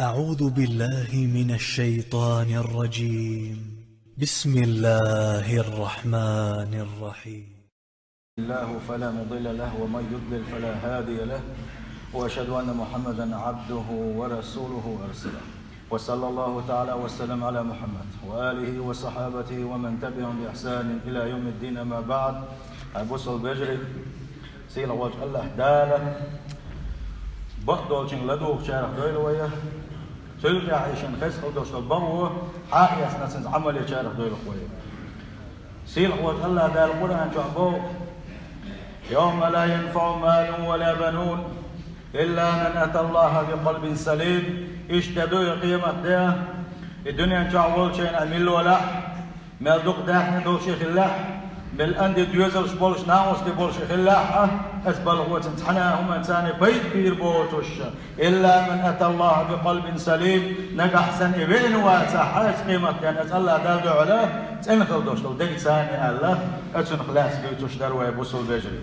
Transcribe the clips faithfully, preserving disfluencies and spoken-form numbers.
أعوذ بالله من الشيطان الرجيم. بسم الله الرحمن الرحيم. الله فلا مضل له ومن يضلل فلا هادي له، وأشهد أن محمدا عبده ورسوله أرسله. وصلى الله تعالى وسلم على محمد وآله وصحابته ومن تبعهم بإحسان إلى يوم الدين، أما بعد. Ай бусалба вежарий, сийлахь волчу АллахӀ Дала бакъдолчуьнга ладугӀучарах дойла вай, цул тӀаьхьа шен хезна хила долуш долу бакъо хьаэцна цуьнца Ӏамал ечарах дойла вай. Сийлахь волчу АллахӀ Дала Къуръан чохь боху: «Йовма ла янфаӀу малун ва ла банун, илла ман аталлахӀа бикъалбин салим». Иштта ду и къематде, и дуьнен чохь волчу хенахь мила валахь, мел дукха даьхни долуш и хиллехь, мел анди доьзалш болуш, накъостий болуш и хиллехь, аса балхочун цхьана а хӀуманца пайда бийр боцуш, «Илла ман аталлахӀа бикъалбин салим», нагахь санна и веана вацахь, хьайца къематден аса АллахӀ Далла дуьхьал цӀена хила долуш долу дегнаш царна аьлла, оцунах лаьцна дуьйцуш дара вай бусалба вежарий.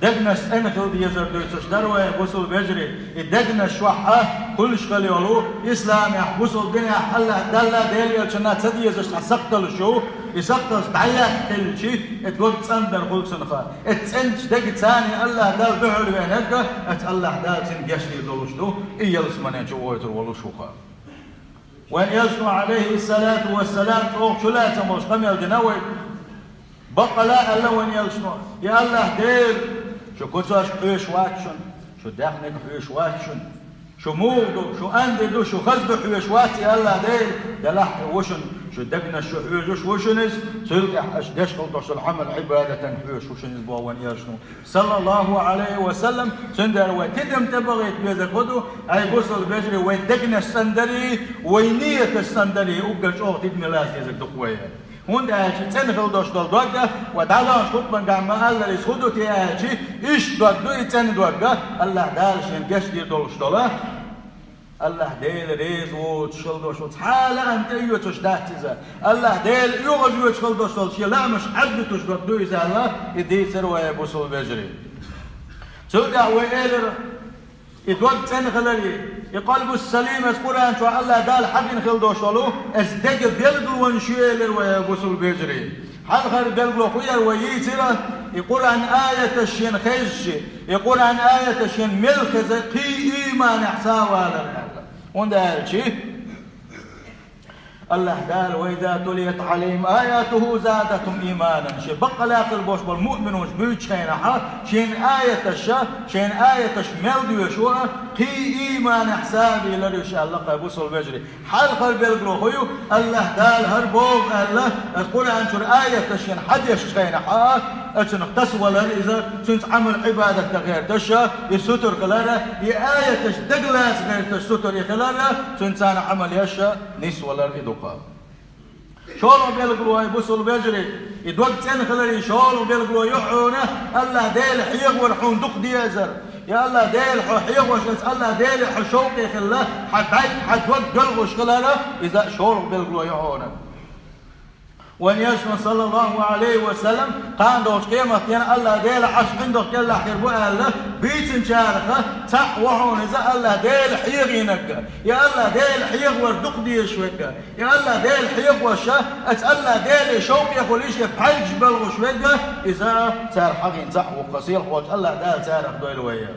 Дегнаш цӀена хила дезар дуьйцуш дара вай бусалба вежарий. И дегнаш чохь а хуьлуш хила йолу, исламехь, бусалба динехь АллахӀ Далла, Делан элчанна ца дезаш цхьа сакхталлаш ю, и сакхталлаш дӀаяьккхича, и дог цӀандар хуьлу цунах. Эцу цӀеначу дегнаш царна АллахӀ Далла дуьхьал веанарг, аса АллахӀ Дала цуьнан гечдийр долуш ду, и ялсаманен чу гӀойтур волуш ву-кх. Вайн элчано, Ӏалайхиссалату вассалам, чӀогӀа чулацам болуш къамел дина вай. Баккъала аьлла вайн элчано: «Я АллахӀ Дела, шу куьцаш хьоьжуш вац шуна, шу даьхниг хьоьжуш вац шуна». Шу муха ду, шу анди ду, шу хаза ду хьоьжуш вац, я АллахӀ Дела, делахь а ву шуна, шу дегнаш шу хьоьжуш ву шуна иза, цул тӀаьхьа аша деш хила долуш долу Ӏамал-Ӏибадатан хьоьжуш ву шуна иза боху вайн элчано, саллаллахӀу Ӏалайхи ва саллам. Цундела вай тидам тӀебахийта безар хӀун ду, ай бусалба вежарий, вай дегнаш цӀандаре, вай нияташ цӀандаре, уггар чӀогӀа тидаме лаца дезар ду-кх вай. ХӀунда аьлча цӀена хила долуш долу дог, ва дӀадаханчу хутбангахь ма-аллара иза хӀун ду те аьлча, иштта дог ду и цӀена дог, АллахӀ Дала шена гечдийр долуш долу. АллахӀ Дела реза воцуш хила долуш ву, цхьа а лаам тӀеоьцуш дац иза. АллахӀ Дела оьгӀаз йоьцуш хила долуш долу шен лаамаш Ӏадбитуш дог ду иза аьлла, и дийцира вай бусалба вежарий. Цул тӀаьхьа вай элира, и дог цӀена хиларе, и къалбус салим, аса Къуръан чохь АллахӀ Дала хьахийна хила долуш долу, аса дега билгалонаш ю элира вай бусалба вежарий. Хьалхара билгало хӀун яра вай йийцира, и Къуръан аяташ шена хезча, и Къуръан аяташ шена мел хеза кхин ийманехь схьавалар аьлла. ХӀунда аьлча АллахӀ Дала: «Ва иза тулият Ӏалайхим аятуху задатхум ийманан». Шен баккъалла хила болуш болу муъминаш буьйцучу хенахь, шен аяташа, шен аяташ мел доьшу, кхин ийманехь схьабийлар уьш аьлла-кх, ай бусалба вежарий. Хьалхара билгало хӀун ю, АллахӀ Дала хӀара боху аьлла, аса Къуръан чуьра аяташ шена хьадешчу хенахь, оцунах тасавалар иза, цуьнца Ӏамал-Ӏибадат дан гӀерташ, и сутара хилар, и аяташ дагалаца гӀерташ сутара и хилар, цуьнца царна Ӏамал еш, нисвалар и ду-кх. ШолгӀа билгало, ай бусалба вежарий, и дог цӀена хиларе шолгӀа билгало ю хьуна, АллахӀ Дела хьехавар хьуна дукха дезар. Я АллахӀ Дела, хьо хьехош, аса АллахӀ Дела хьо шовкъе хилла, хьан бӀаьрг, хьан дог доьлхуш хилар, иза шолгӀа билгало ю хьуна. Вайн элчано, саллаллахӀу Ӏалайхи ва саллам, кхана долчу къематдийнахь АллахӀ Дела Ӏарш ӀиндагӀ кӀелахь хир бу аьлла, бийцинчарах цхьаъ ву хьуна иза АллахӀ Дела хьехийнарг. Я АллахӀ Дела хьехавар дукха дезаш верг. Я АллахӀ Дела хьехош, аса АллахӀ Дела шовкъе хуьлуш, я бӀаьргаш белхуш верг, иза цара хьахийна цхьаъ ву-кх, сийлахь волчу АллахӀ Дала царах дойла вай.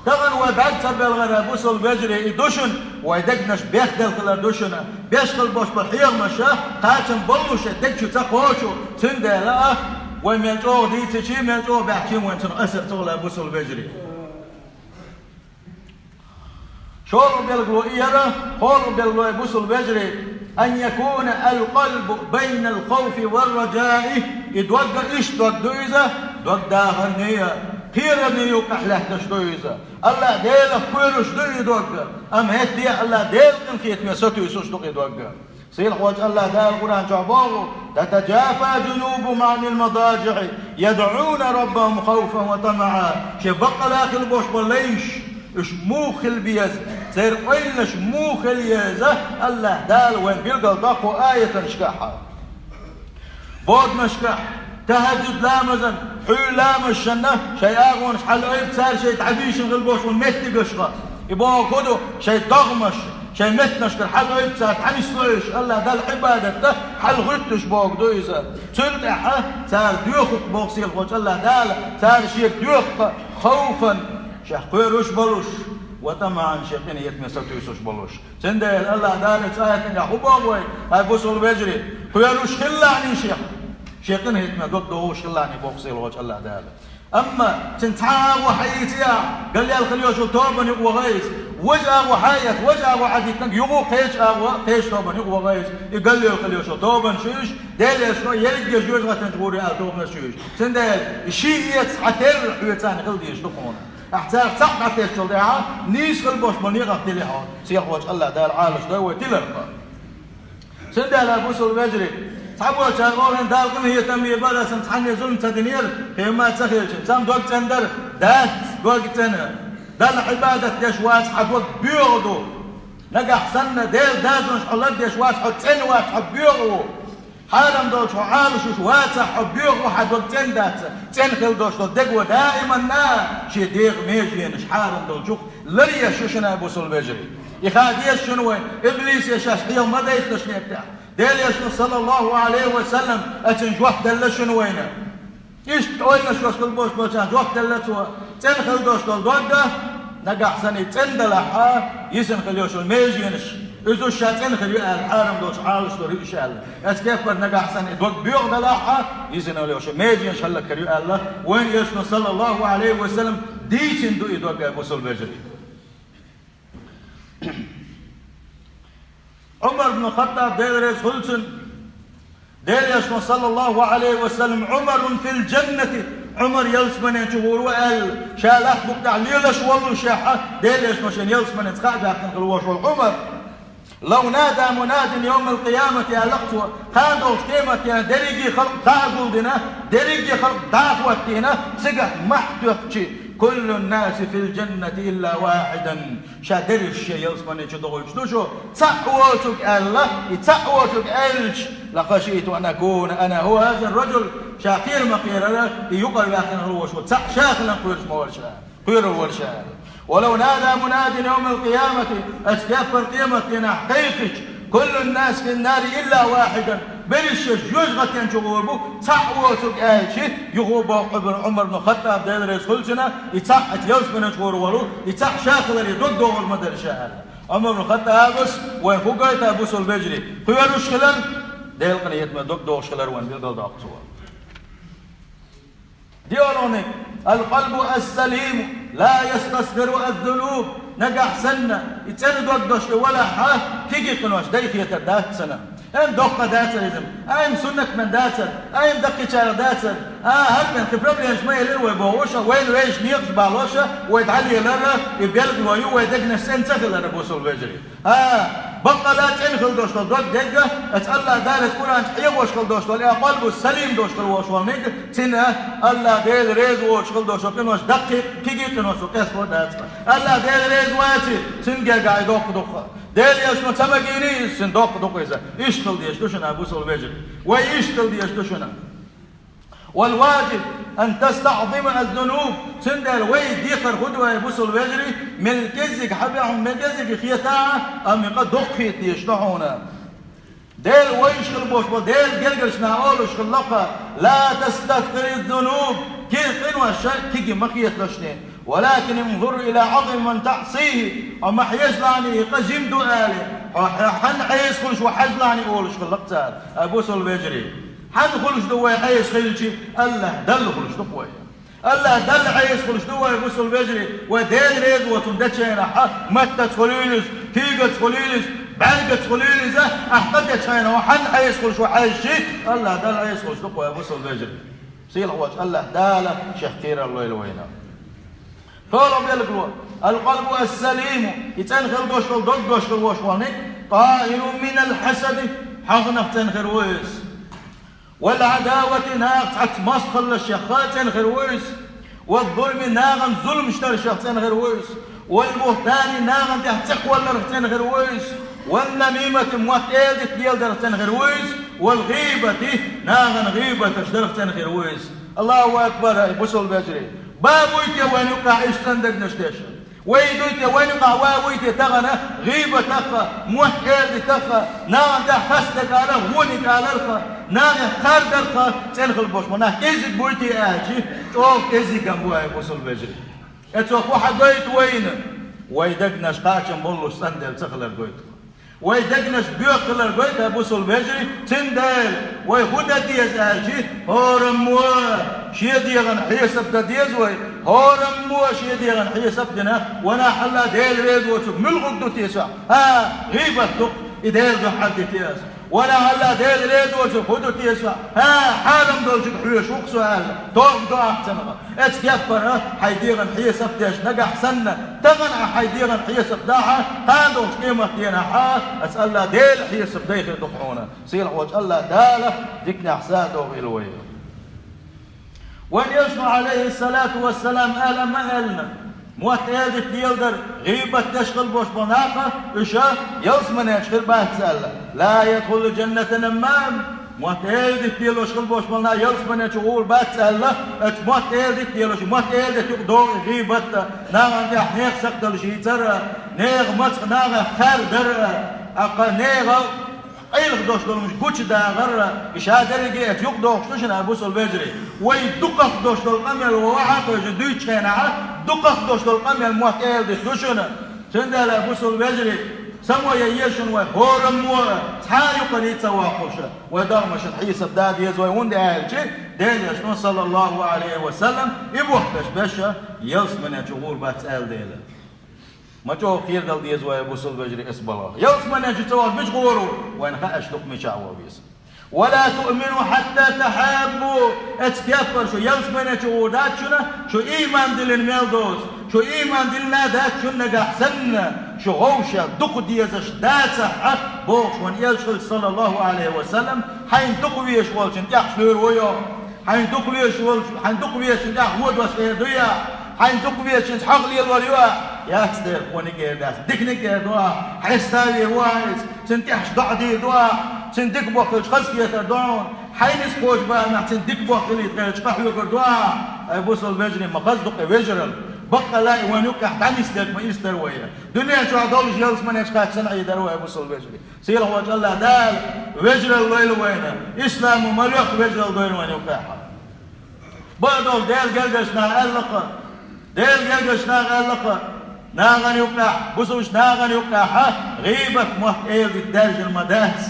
Тахана вай бӀаьрг ца белхар, бусалба вежарий, и ду шуна, вай дегнаш бехделла хилар ду шуна, беш хила болуш болу хьехамаш кхачам боллуш дег чу ца кхочу, цундела а, вай мел чӀогӀа дийцича, мел чӀогӀа баьхча, вайн цунах асар ца хуьлу, бусалба вежарий. ШолгӀа билгало и яра, кхоалгӀа билгало, бусалба вежарий, ан якуна ал-къалбу байнал хавфи вар раджаи, и дог иштта дог ду иза, дог дахарний, кхерарний юккъехь лаьтташ ду иза. АллахӀ Делах кхоьруш ду и дог, амма хӀетте а АллахӀ Делан къинхетаме сатуьйсуш ду и дог. Сийлахь волчу АллахӀ Дала Къуръан чохь боху: «Татаджафа джунубухум Ӏанил мададжиӀи, ядӀуна раббахум хавфан ва тамаӀа». Шен баккъалла хила болуш болу лайш, уьш муха хила беза, церан ойланаш муха хила еза, АллахӀ Дала вайна билгал до кху аятанашкахь. Бодамашкахь, тахӀаджуд ламазан, хьуьлла ламазашна, шайн агӀонаш хьалаайба цара шайн дӀабийшина хила болуш болу меттигашка. И бохург ду, шайн догӀмаш, шайн меттанашкара хьалгӀойтта цара, хьанисвоуьйтуш, АллахӀ Далла Ӏибадатах хьалгӀоьттуш бохург ду иза. Цул тӀаьхьа цара доьхург боху сийлахьчу АллахӀ Дала, цара шега доьху, хавфан, шех кхоьруш болуш, ва тамаӀан, шайн къинхетаме сатуьйсуш болуш. Цундела АллахӀ Дала цу аятехь хӀун боху вай, хӀай бусалба вежарий, кхоьруш хилалахь шех, шайн къинхетаме дог дохуш хилалахь боху сийлахьчу АллахӀ Дала. Амма цуьнан цхьа агӀо хьаийций ахь, галъяьлла хила йолуш йолу тобанна юкъа ваха иза. Важа агӀо хьаэцна, важа агӀо хьадитинарг юха кхечу агӀо, кхечу тобанна юкъа ваха иза. И галъяьлла хила йолуш йолу тобанаш ю уьш, Делан Элчано ерриге жоьжахатин чу гӀур ю аьлла тобанаш ю уьш. Цундела и шиъ эца хьан терра хьоьца царна хила дезаш ду хьуна. Ахь царах цхьаъ дӀатесначул тӀаьхьа нийса хила болуш болу некъах тилахь хьо, сийлахьчу АллахӀ Дала Ӏалашдойла вай тиларх. Цундела, бусалба вежарий, цхьаболчара олу, Дала къинхетам бийр бара, сан цхьанне зулам ца динера, кхин ма ца хилча, цхьамма дог цӀена дара, дац дог цӀена. Далла Ӏибадат деш вац, хьан дог боьха ду. Нагахь санна Делан дозанаш хьо лардеш вац, хьо цӀена вац, хьо боьха ву. Хьарам долчу хьо Ӏалашвеш вацахь, хьо боьха ву, хьан дог цӀена дац. ЦӀена хила долуш долу дегӀо даиманна шен дегӀан меженаш хьарам долчух ларъеш ю шуна, бусалба вежарий. И хаа деза шуна вайн, иблисе шаьш хьеха ма дайталаш некъа тӀехь. Делан Элчано, саллаллаху Ӏалайхи ва саллам, оцунна жоп делла шуна вайна. Иштта ойланаш йолуш хила болуш болчарна жоп делла цо, цӀена хила долуш долу дог, нагахь санна и цӀена далахь а, йисина хила йолуш йолу меженаш, иза уьш ша цӀена хир ю аьлла, хьарам долчу Ӏалашдор ю уьш аьлла. Оцу кепара нагахь санна и дог боьха далахь а, йисина хила йолуш йолу меженаш хӀаллак хир ю аьлла, вайн Элчано, саллаллаху Ӏалайхи ва саллам, дийцина ду и дог, бусалба вежарий. Ӏумар бну Хаттаб, Дела реза хуьлда цунна, Делан Элчано, саллаллаху Ӏалайхи ва саллам, «Ӏумарун фил джаннати», Ӏумар ялсаманин чу гӀур ву аьлла, ша латта букъ тӀехь лелаш воллушехь, Делан Элчано шен ялсаманин чу кхаъ баьккхина хила волуш волу Ӏумар. «Лав нада мунадин йовмал къиямати», аьлла цо, кхана долчу къематдийнахь дерриге халкъ дӀа а гулдина, дерриге халкъ дӀа а хӀоттийна, цигахь мохь тоьхча: «Куллун наси фил джаннати илла вахидан». Ша дерриш шен ялсаманин чу догӀуьйтуш ду шу, цхьаъ воцург аьлла, и цхьаъ воцург аьлча, «лахашийту ан акуна ана хӀу хаза раджул», ша кхера ма кхерара, и юкъара ваьккхина хила волуш ву, цхьаъ ша хиларна кхоьруш ма вара ша, кхоьрур вара ша. «Ва лав нада мунадин йовмал къиямати», оцу кепара къематдийнахь кхайкхича: «Куллун наси фин нари илла вахидан». Берриш шаьш жоьжахатин чу гӀур бу, цхьаъ воцург аьлча, юха боху Ӏумар, Ӏумар бну Хаттаб, Дела реза хуьлда цунна, и цхьаъ оцу ялсаманин чу гӀур волу, и цхьаъ ша хиларе дог догӀур ма дара ша аьлла. Ӏумар бну Хаттабас вайн хӀун гойту, бусалба вежарий? Кхоьруш хилар, Делан къинхетаме дог догӀуш хилар вайн билгалдоккху цо. ДиолгӀаниг: «Ал-къалбу ас-салиму ла ястасгӀиру аз-зунуб». Нагахь санна и цӀена дог долуш и валахь а, кегий къинош дай хетар дац цунна. Ай-м доккха дацара иза, ай-м суннат ман дацара, ай-м даккхийчарах дацара, а, хӀара бен кхин проблемаш ма елира вай бохуш а, вайна вайша некъаш балош а, вай дӀалелара, и билгало ю вай дегнаш цӀена ца хилар, бусалба вежарий. А, баккъала цӀена хила долуш долу дог дегга, оцу АллахӀ Дала оцу Къуръан чу хьехош хила долуш долу, я къалбу салим долуш хила волуш волу ниг, цуьнан АллахӀ Дела реза воцуш хила долуш долу къинош даккхий, кегий къинош со къестор дац. АллахӀ Дела реза ваций, цуьнан гергахь и доккха ду-кх. Делан Элчано ца магийний иза, цуьнан доккха ду-кх иза. Иштта хила дезаш ду шуна, бусалба вежарий. Вай иштта хила дезаш ду шуна. «Вал ваджиб ан тастаӀзима аз-зунуб». Цундела вай декхар хӀун ду, ай бусалба вежарий, мел кӀеззиг хьан бехьа, мел кӀеззиг хета а, амма и къа дукха хета дезаш ду хьуна. Дела вайша хила бохуш бо, Делан гергарчу наха олуш хилла-кх: «Ла тастасгӀир аз-зунуб», кегий къинош ша кегий ма хеталаш шуна. «Валакин инзур ила Ӏазми ман таӀсихӀи». Хьо ма хьежалахь и къа жима ду ала, хьо хьан Ӏеса хуьлуш ву хьажалахь олуш хилла-кх цара, ай бусалба вежарий. Хьанна хуьлуш ду вай Ӏеса хилча? АллахӀ Далла хуьлуш ду-кх вай. АллахӀ Далла Ӏеса хуьлуш ду вай, бусалба вежарий, вай Дела реза воцург дечу хенахь, маттаца хуьлийла иза, куьйгаца хуьлийла иза, бӀаьргаца хуьлийла иза, ахь къа дечу хенахь, хьанна Ӏеса хуьлуш ву хьаьжча, АллахӀ Далла Ӏеса хуьлуш ду-кх вай, бусалба вежарий. Сийлахь волчу АллахӀ Дала шех кхерар лойла вайна. ТӀаккха билгало: «Ал-къалбу ас-салиму», и цӀена хила долуш долу дог долуш хила волуш волу ниг, «тӀаӀирун минал хьасади», хьагӀнах цӀена хир ву иза. «Вал Ӏадавати», нахаца цхьацца мостагӀаллашех цӀена хир ву иза. «Ваз-зулми», нахана зуламаш даршех цӀена хир ву иза. «Вал-бухӀтани», нахана тӀехь цӀе кхолларх цӀена хир ву иза. «Ван-намимати», мотт-эладита леладарх цӀена хир ву иза. «Вал-гӀийбати», нахана гӀийбаташ дарх цӀена хир ву иза. АллахӀу акбар, ай бусалба вежарий! Бан буй те вайна юкъахь иштта цӀена дегнаш деш? Вай дуй те, вайна къа ва вуй те тахана, гӀийбатах а, мотт-эр дитах а, нагӀан тӀехь хастаг алар, вониг аларх а, нагӀех кхардарх а, цӀена хила болуш болу нах кӀезиг буй те аьлча, чӀогӀа кӀезиган бу, ай бусул вежарий. Эцо хӀун хьан гойту вайна? Вай дегнаш кхачам боллуш цӀанделла ца хилар гойту. Вай дегнаш боьха хилар гойту, ай бусул вежарий, цундела вай хӀун дан деза аьлча, хӀораммо шен дегӀан хьесап дан деза вай, хӀораммо шен дегӀан хьесап дина, ванах, АллахӀ Дела реза воцург муьлха ду те сох? ХӀа, гӀийбат ду-кх, и Делан дуьхьа хьаьдда те аса. Ванах, АллахӀ Дела реза воцург хӀун ду те сох? ХӀа, хьарам долчуьнга хьоьжуш ву-кх со аьлла, тоба до ахь цунах. Эцу кеппара хьайн дегӀан хьесап деш нагахь санна, тахана ахь хьайн дегӀан хьесап дахь, кхана долчу къематденахь аса АллахӀ Дела хьесап дай хир ду-кх хьуна. Сийлахь волчу АллахӀ Дала диканехь сов догӀийла вай. Вайн Элчано, Ӏалайхиссалату вассалам, ала ма аьллина, мотт-эр дита леладар, гӀийбат деш хила болуш болу нах, уьш ялсамане чу хир бац аьлла. «Ла ядхулул джанната наммам». Мотт-эр дита лелош хила болуш болу нах ялсамане чу гӀур бац аьлла, оцу мотт-эр дита лелош, мотт-эр дита юкъа догӀу гӀийбат а, нагӀан тӀехь нехан сакхталш йийцар а, нехан мацах нагӀех кхардар а, тӀаккха нехан къайлаха долуш долу хӀумнаш гучудахар а, и ша дерриге а оцу юкъа догӀуш ду шуна, ай бусул вежарий. Вай дукхах долуш долу къамел вай охьа а кхевшина дуьйцучу хенахь, дукхах долуш долу къамел мотт-эр дита ду шуна. Цундела, ай бусул вежарий, само ян еза шуна вай хӀораммо а, цхьа а юкъара ца воккхуш, вай догӀмашна хьесап дан деза вай, хӀунда аьлча Делан Элчано, саллаллаху Ӏалайхи ва саллам, и бух беш беш а ялсамане чу гӀур бац аьлла дела. Ма чӀогӀа кхерадала деза вай, бусул вежарий, эс балагӀа. Ялсамане чу ца вахча мича гӀур ву, вайна хаьаш ду-кх мичахь ван веза. «Ва ла туъмину хьатта тахьаббу». Эцу кеппара шу ялсамане чу гӀур дац шуна, шу ийман диллина мел доцу, шу ийман диллина дац шуна нагахь санна, шу вовшех дукха дезаш дацахь а, бохуш вайн Элча хилча, саллаллаху Ӏалайхи ва саллам, хьайна дукха везаш волчун тӀехь луьйр ву йо. Хьайна дукха везаш волчу, хьайна дукха везачун тӀехь вон дош эр ду ахь? Хьайна дукха везачуьнца хьагӀ лелор ю ахь? Яц дера, вониг эр дац, диканиг эр ду ахь, хьестале ву ахь иза, цуьнан тӀехьаш доӀа дийр ду ахь, цуьнан дика бохуьйтуш хазахетар ду хьуна, хьайна иза кхочу бахьанехь цуьнан дика бохуьйтуш хилийта кхечу къахьоьгур ду ахь. Ай бусул вежарий, ма хаза ду-кх и вежаралла. Баккъалла а и вайн юккъехь дӀанисдерг ма иштта дара вай. Дуьнен чохь долуш ялсамане чу кхаччалц санна Ӏийр дара вай, бусул вежарий. Сийлахь волчу АллахӀ Дала вежаралла лойла вайна, исламо ма лоьхху вежаралла дойла вайн юккъехь. Бакъдолуш Делан гергарчу наха аьлла-кх, Делан гергарчу наха аьлла-кх, нахана юккъехь, бусулбачу нахана юккъехь гӀийбат, мотт-эр дита даьржина ма дац,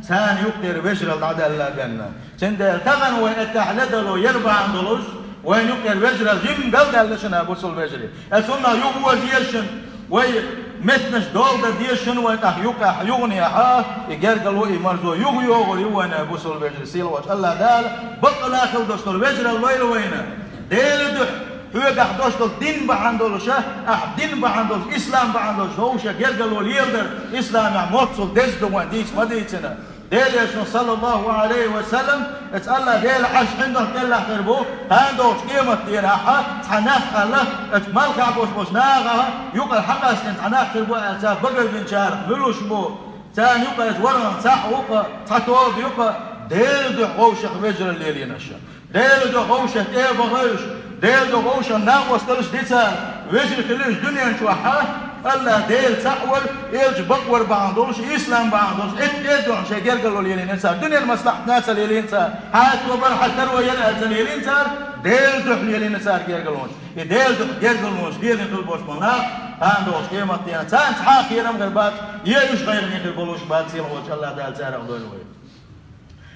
царна юккъера вежаралла дӀадаьлла а бен. Цундела тахана вай эттехь ледарло яр бахьана долуш, вайн юккъера вежаралла жимма даьлла шуна, бусул вежарий. Эцу хӀуманах юхавоза еза шуна, вай меттанаш дола дан деза шуна, вайн тӀаккха юккъехь юханехь а, и гергарло, и марзо юхайогӀур ю вайна, бусул вежарий. Сийлахь волчу АллахӀ Дала баккъалла а хила долуш долу вежаралла лойла вайна. Делан дуьхьа хьоьгахь долуш долу дин бахьана долуш а, ахь дин бахьана долуш, ислам бахьана долуш, вовшех гергарло леладар исламехь моццул деза ду вайн, дийца ма дийцина. Делан Элчано, саллаллаху Ӏалайхи ва саллам, эцу АллахӀ Делан Ӏарш хьиндах кӀелахь хир бу, кхана догӀучу къематденахь а, цхьа нах аьлла, эцу малхехь болуш болчу нахана юкъара хьакъастина цхьа нах хир бу аьлла, цара багарбинчарах муьлуш бу, царна юкъа эцу ворхӀанах цхьаъ ву-кх, цхьа тоба ю-кх, Делан дуьхьа вовшех вежаралла лелийнарш. Делан дуьхьа вовшех тӀе а бахуьйтуш, Делан дуьхьа вовшашна накъосталш а дина цара, вежарий хилийча дуьнен чохь а, АллахӀ Дела цхьаъ вар, Элча бакъвар бахьана долуш, ислам бахьана долуш, эцу Делан дуьхьа шайн гергарло лелийна цара. Дуьненан маслахьатна ца лелийна цара, хьан тобар, хьан таро яра аьлла ца лелийна цара, Делан дуьхьа лелийна цара гергарлонаш. И Делан дуьхьа гергарлонаш лелийна хила болуш болу нах, кхана догӀучу къематденахь царна цхьа а кхерам хир бац, е уьш гӀайгӀане хир болуш бац, сийлахь волчу АллахӀ Дала царах дойла вай.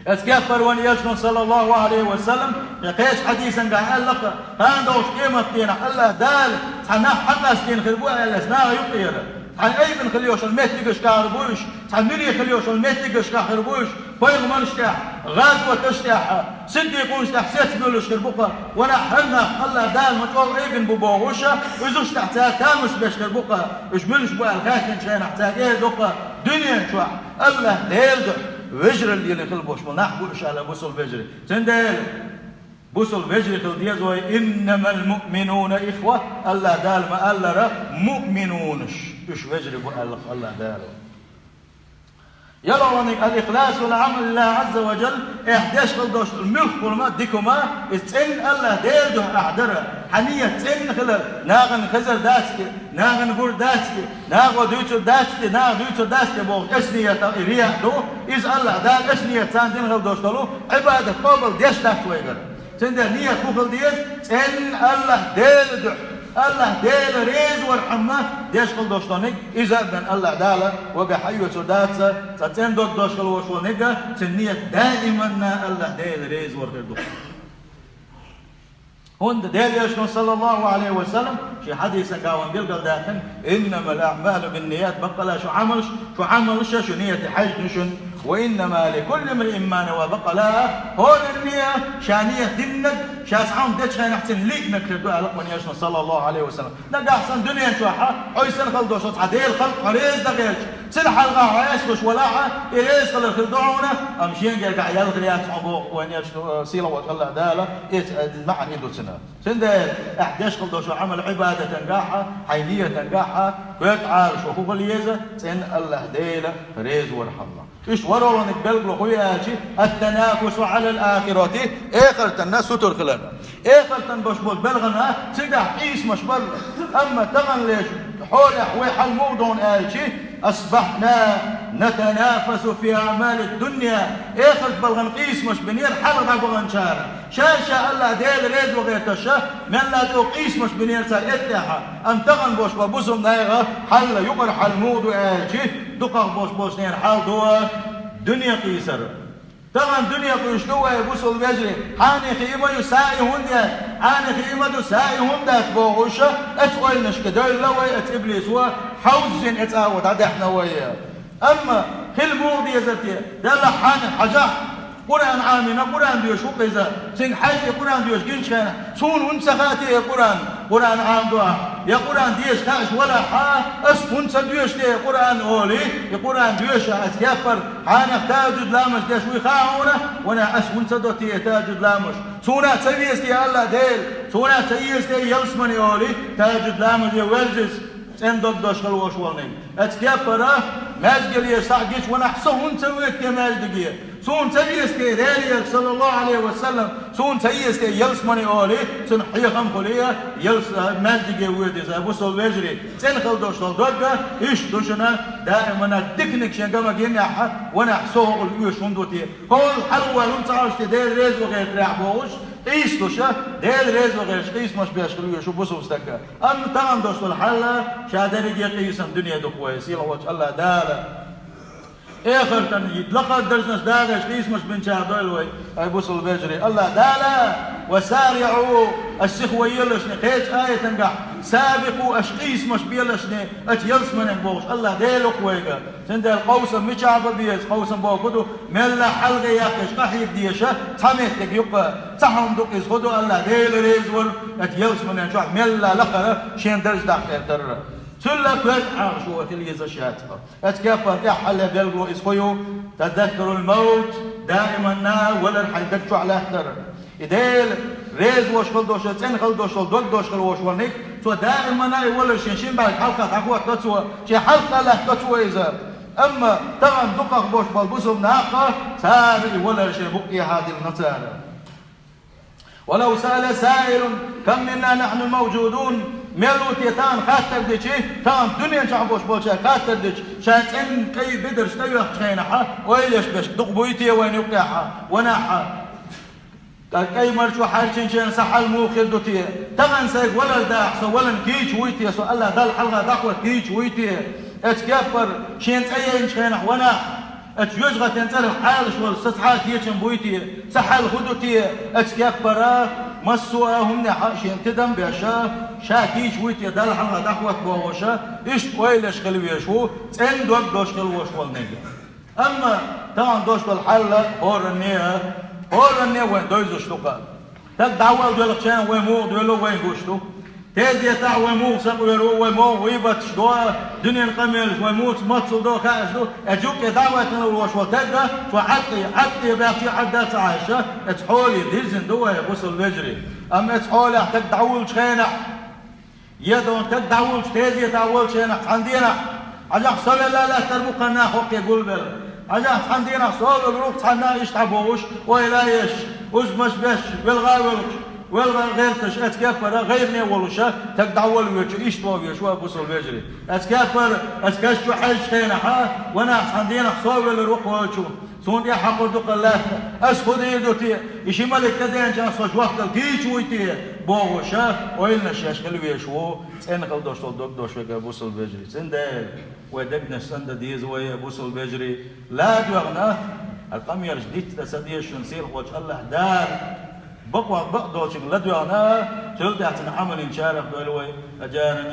Эцу кеппара вайн Элчано, саллаллаху Ӏалайхи ва саллам, шен кхечу хьадисангахь аьлла-кх, кхана догӀучу къематденахь АллахӀ Дала цхьа нах хьакъастийна хир бу аьлла, эцу наха юккъера. Цхьана айбина хила йолуш йолу меттигашкахь хир бу уьш, цхьана муьлхха хила йолуш йолу меттигашкахь хир бу уьш, пайхамарш тӀехь, гӀазоташ тӀехь, сиддикъунаш тӀехь сецна муьлуш хир бу-кх, ванах хӀара нах АллахӀ Дала ма чӀогӀа айбина бу бохуш, уьзуш тӀехь цара тамаш беш хир бу-кх, уьш муьлш бу аьлла хаьттинчу хенахь цара эр ду-кх, дуьнен чохь АллахӀ Делан дуьхьа вежаралла лелийна хила болуш болу нах бу уьш аьлла, бусул вежарий. Цундела, бусул вежарий хила деза вай, «Иннамал муъминуна ихва», АллахӀ Дала ма-аллара, муъминунаш, уьш вежарий бу аьлла-кх АллахӀ Дала. ЯлхолгӀаниг الإخلاص العمل لله عز وجل, эхь деш хила долуш муьлхха хӀума, дика хӀума, иза цӀенна АллахӀ Делан дуьхьа ахь дара. Хьан ният цӀенна хилар, нахана хезар дац те, нахана гур дац те, наха дуьйцур дац те, наха дуьйцур дац те бохуш, эс ният и рияъ ду, иза АллахӀ Дала эс ният царна дина хила долуш долу Ӏибадат къобал деш дац вайгара. Цундела ният хӀун хила деза? ЦӀенна АллахӀ Делан дуьхьа, АллахӀ Дела реза вархьама деш хила долуш долниг, иза а бен АллахӀ Дала вага хьаоьцур дац, цкъа цӀена дог долуш хила волуш волниг, цуьнан ният даиманна АллахӀ Дела реза вар хир ду. ХӀунда Делан Элчано, саллаллаху Ӏалайхи ва саллам, шен хьадисангахь вайна билгалдаьккхина: «إنما الأعمال بالنيات», баккъала шу Ӏамалш, шу Ӏамалш шу ният хьаьжна ю шуна. «وإنما لكل امرئ ما نوى», баккъала хӀоранна ша ният диннарг, ша цхьа хӀума дечу хенахь цунна лиънарг хир ду аьлла вайн Элчано, саллаллаху Ӏалайхи ва саллам. Нагахь санна дуьнен чохь хьо санна хила долуш цхьа Дела халкъ хьо реза дан гӀерташ, цуьнан хьалха хьо эсалуш валахь а, и реза хилар хир ду хьуна, амма шен гергахь ял хир яц хьуна боху вайн Элчано, сийлахь волчу АллахӀ Дала, и маьӀна и ду цуьнан. Цундела ахь деш хила долуш Ӏамал Ӏибадатангахь а, хьайн ниятангахь а, коьрта Ӏалашо хӀун хила еза, цӀенна АллахӀ Дела реза вархьама. Иштта ворхӀалгӀаниг билгало хӀун ю аьлча, التنافس على الآخرة, эхартанна сутара хиларна. Эхартан баш болу белхана цигахь къийсамаш бара, амма таханлерчу хьолехь вай хьал муха ду аьлча, أصبحنا نتنافس في أعمال الدنيا, эхартан балхана къийсамаш бинера хьалха дӀабаханчара. Ша-ша АллахӀ Дела реза ван гӀерташ, мелла а тӀе къийсамаш бинера цара эттехьа. Амма тахана бош бан бусулба нахана хьал, юкъара хьал муха ду аьлча, дукхах бош болчеран хьал ду дуьне къийсар. Тахана дуьне къуьйсуш ду вай, бусулба вежарий, хьанехе и ма ю, схьа и хӀунда яц, хьанехе и ма ду, схьа и хӀунда дац бохуш, эцу ойланашка девлла вай, эцу иблисо хьовззина эцу агӀор дӀадаьхьна вай. Амма хила муха дезара те, делахь хьанна хьажахь, Къуръан Ӏамийна, Къуръан доьшуш ву-кх иза. Цуьнга хьаьжна, и Къуръан доьшуш гинчу хенахь, суна хӀунда ца хаьа те и Къуръан, Къуръан Ӏамадо ахь, я Къуръан деша хаьаш валахь а, ас хӀунда ца доьшу те и Къуръан олий, и Къуръан доьшуш, ас кеппара хьанех тахӀажжуд ламаз деш вуй хаьа хьуна, ванех ас хӀунда ца до те и тахӀажжуд ламаз? Суна ца веза те АллахӀ Дела, суна ца еза те ялсамане олий, тахӀажжуд ламазе верза иза. ЦӀена дог долуш хила волуш волниг. Эцу кеппара маьждиге лелаш схьа гича, ванахь со хӀунда ца воьду те маьждиге? Суна ца веза те Делан Элча, саллаллаху Ӏалайхи ва саллам, суна ца еза те ялсамане олий, цунах хьехам хуьлий, ялс-, маьждиге воьду иза, бусулба вежарий. ЦӀена хила долуш долу дог иштта ду шуна, даимана диканиг шен гама гинехь, ванахь со хӀокхул оьшуш хӀунда ву те? ХӀокхул хьалха ваьлла хӀунда ца Ӏаш те Дела реза ван гӀертарехь бохуш, къийса луш, Дела реза ван гӀерташ къийсамаш беш хила везаш ву бусулба стаг. Амма тахана долуш долу хьал, ша дерриге къийсам дуьне ду-кх вай, сийлахь волчу АллахӀ Дала. Эхартан лакхара даржаш дагӀеш къийсамаш бинчарах дойла вай, ай бусулба вежарий. АллахӀ Дала: «وسارعوا», аш сиха вай елашна, кхечу аятангахь: «سابقوا», аш къийсамаш белашна, аш ялсаманех бохуш, АллахӀ Дела ву-кх вайга. Цундела къовсам мичахь бан беза, къовсам бохург ду, мелла хьалхе яьккхича къахьега дезаш, цхьа меттиг юккъе, цхьа хӀума ду-кх иза, хӀун ду, АллахӀ Дела реза вар, эцу ялсаманен чохь мелла лакхара шен дарж даккхар дара. Цуьнан коьрта Ӏалашо хила езаш яц-кх. Эцу кеппара тӀаьххьара билгало иза хӀун ю, تذكر الموت, даиманна валар хьайн даг чохь лаьттара. И Дела реза волуш хила долуш, цӀена хила долуш, дог долуш хила волуш волниг, цо даиманна и валар шен шина бӀаьрг хьалха дӀахӀотто цо, шен хьалха лаьтто цо иза. Амма тахана дукхах бош болу бусулба нах, цара и валар шен букъ тӀехьа диллина цара. ولو سأل سائل كم منا نحن موجودون, мел ву те тахана хаттар дичи, тахана дуьнен чохь бош болчаьрга хаттар дичи, ша цӀенна кӀайн бедарш тӀейохкучу хенахь, ойла еш берш дукха буй те вайна юккъехь, ванахь? Ткъа кӀайн марчо хьарчийначеран сан хьал муха хир ду те? Тахана сайга валар дахь, со валан кийча вуй те, со АллахӀ Далла хьалха дӀахӀотта кийча вуй те? Эцу кеппара шен цӀа яйначу хенахь ванахь, эцу жоьжахатин цӀарах Ӏалаш волу сан цхьа а кечам буй те? Сан хьал хӀун ду те? Эцу кеппара массо а хӀуманехь шен тидам а беш, ша кийча вуй те Далла хьалха дӀахӀотта бохуш, иштта ойла еш хила везаш ву, цӀена дог долуш хила волуш волниг. Амма тахана долуш долу хьал хӀоранне а, хӀоранне а вайн девзаш ду-кх. Стаг дӀавала доьлхучу хенахь вай муха доьлу вайна гуш ду. Тезетахь вай муха сакъоьруво, вай муха гӀийбаташ до, дуьненан къамелаш вай муха мацалла до хууш ду. Эцу юккъе дӀахӀоьттина волуш волу стаг, цо Ӏад тӀе, Ӏад тӀе баьхча, Ӏад ца Ӏаш, эцу хьоле дирзина ду вай, бусулба вежарий. Амма эцу хьолехь стаг дӀавуллучу хенахь, я дон стаг дӀавуллучу тезетахь волчу хенахь, цхьана дийнахь, хьажахь, со велла лаьттара бу кхана нах хӀокхе гулбелла. Хьажахь, цхьан дийнахь совдалург цхьанна иштта дӀабохуш, ойла еш, узамаш беш, велха а воьлхуш, велха а гӀерташ, эцу кепара гӀайране волуша, таг дӀаволавечу, иштта воввеш ву бусалба вежарий. Эцу кепара, эцу каш чу хьаьжчу хенахьа, ванах цхьан дийнахь совдалур ву кхочу. Суна тӀехь хьакхур ду-кх лаьтта, ас хӀун дийр ду те, и ши малик тӀедеанчахь со жоп дала кийча вуй те, бохуша, ойланаш еш хила везаш ву, цӀена хила долуш долу дог дош верг бусалба вежарий. Цундела вай дегнаш цӀандан деза вай, бусалба вежарий, ладоьгӀна, хӀара къамелаш дитта дан ца деза шуна сийлахьчу АллахӀ Дала, бакъ, бакъдолчуьнга ладоьгӀна, цул тӀаьхьа цуьнан Ӏамал йинчарах дойла вай, аджаран